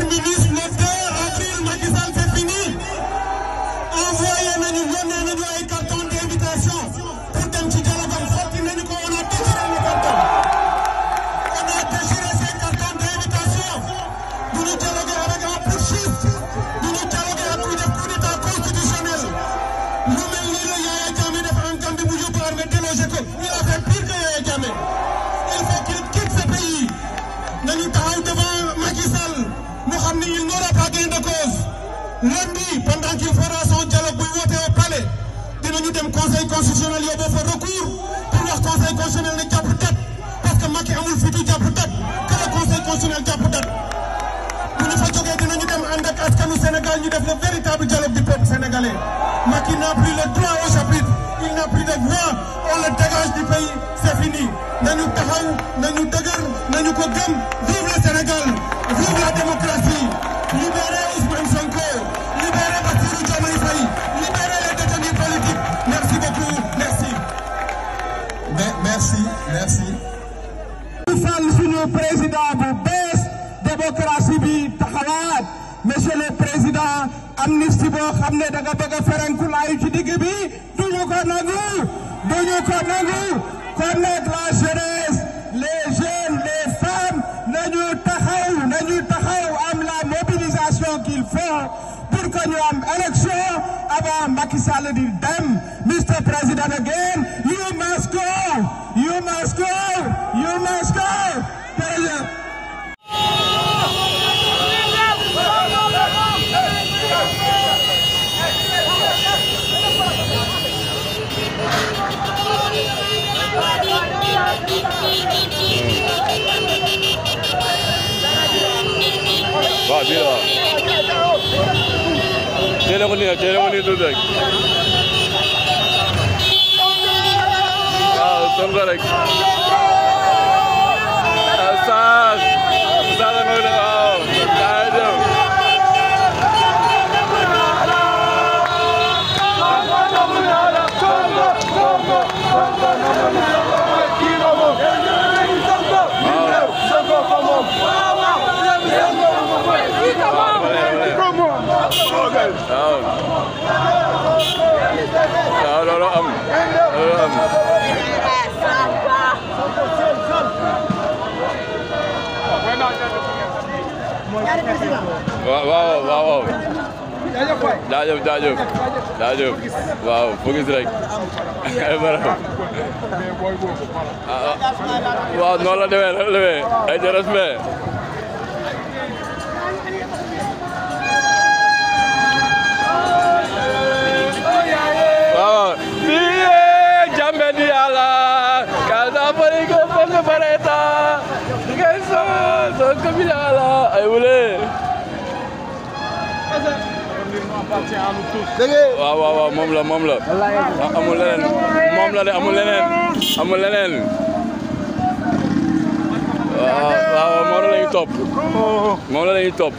terminus le 2 avril, Macky Sall c'est fini. Envoyé nañu yónnee nañu ay carton d'invitation pour dem ci dialogue sotti nañu ko on a déchiré les cartons. On a déchiré ces cartons d'invitation. Nous nous dialoguer avec un putschiste. Nous nous dialoguer ak kuy def coup d'état constitutionnel. Lu mel nii la Yaya Jammeh def en Gambie bu yóbbu armée délogé ko. Il a fait pire que Yaya Jammeh. Il faut qu'il quitte ce pays. Nañu taxaw devant Macky Sall mu xam ni il n'aura pas gain de cause. Lundi, pendant qu'il fera son dialogue buy woote au palais, dinañu dem conseil constitutionnel yóbbu fa recours pour wax conseil constitutionnel ne jàpp date parce que Macky amul fitu jàpp date que le conseil constitutionnel jàpp date. Bu ñu fa jógee dinañu dem ànd ak askanu Sénégal ñu def le véritable dialogue du peuple sénégalais. Macky n'a plus le droit au chapitre, il n'a plus de voix, on le dégage du pays, c'est fini. Nañu taxaw, nañu dëgër, nañu ko gëm. Vive le Sénégal, vive la démocratie. Libérez Ousmane Sonko, libérez Bassirou Diomaye Faye, libérez les détenus politiques. Merci beaucoup, merci. Merci. Sall suñu président bu bees démocratie bi taxawaat monsieur le président amnistie boo xam ne da nga bëgg a ferenkulaayu ci digg bi duñu ko nangu kon nag la jeunesse les jeunes les femmes nañu taxaw am la mobilisation qu'il faut pour que ñu am élection avant Macky Sall di dem. Mr. President again, you must go. waaw bii la teel ko nii tuuti rek waaw Sonko rek saas la mooy ne waaw jaajëf waaw loolu am waaw jaajëf waaw focus rek waaw noonu la demee ay respect waaw moom la amul leneen moom la de amul leneen waaw moom la ñuy topp